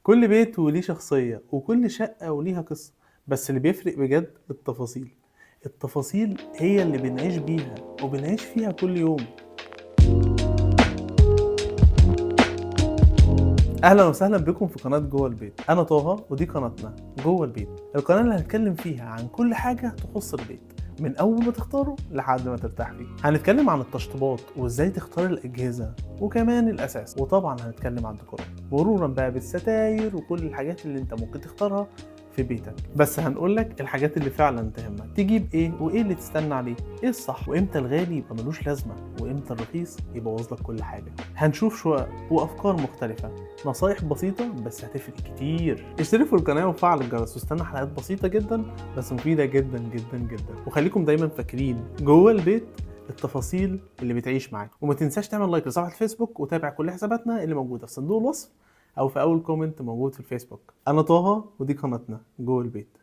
كل بيت وليه شخصية وكل شقة وليها قصة، بس اللي بيفرق بجد التفاصيل. التفاصيل هي اللي بنعيش بيها وبنعيش فيها كل يوم. اهلا وسهلا بكم في قناة جوه البيت. انا طه ودي قناتنا جوه البيت، القناة اللي هنتكلم فيها عن كل حاجة تخص البيت من اول ما تختاره لحد ما ترتاح فيه. هنتكلم عن التشطيبات وازاي تختار الاجهزة وكمان الاساس، وطبعا هنتكلم عن الديكورات مرورا بقى بالستاير وكل الحاجات اللي انت ممكن تختارها في بيتك. بس هنقول لك الحاجات اللي فعلا تهمك، تجيب ايه وايه اللي تستنى عليه، ايه الصح وامتى الغالي يبقى ملوش لازمه وامتى الرخيص يبوظ لك كل حاجة. هنشوف شقق وافكار مختلفة، نصايح بسيطة بس هتفرق كتير. اشترك في القناة وفعل الجرس واستنى حلقات بسيطة جدا بس مفيدة جدا جدا جدا. وخليكم دايما فاكرين جوه البيت التفاصيل اللي بتعيش معاك. وما تنساش تعمل like لصفحة الفيسبوك وتابع كل حساباتنا اللي موجودة في صندوق الوصف او في اول comment موجود في الفيسبوك. انا طه ودي قناتنا جوه البيت.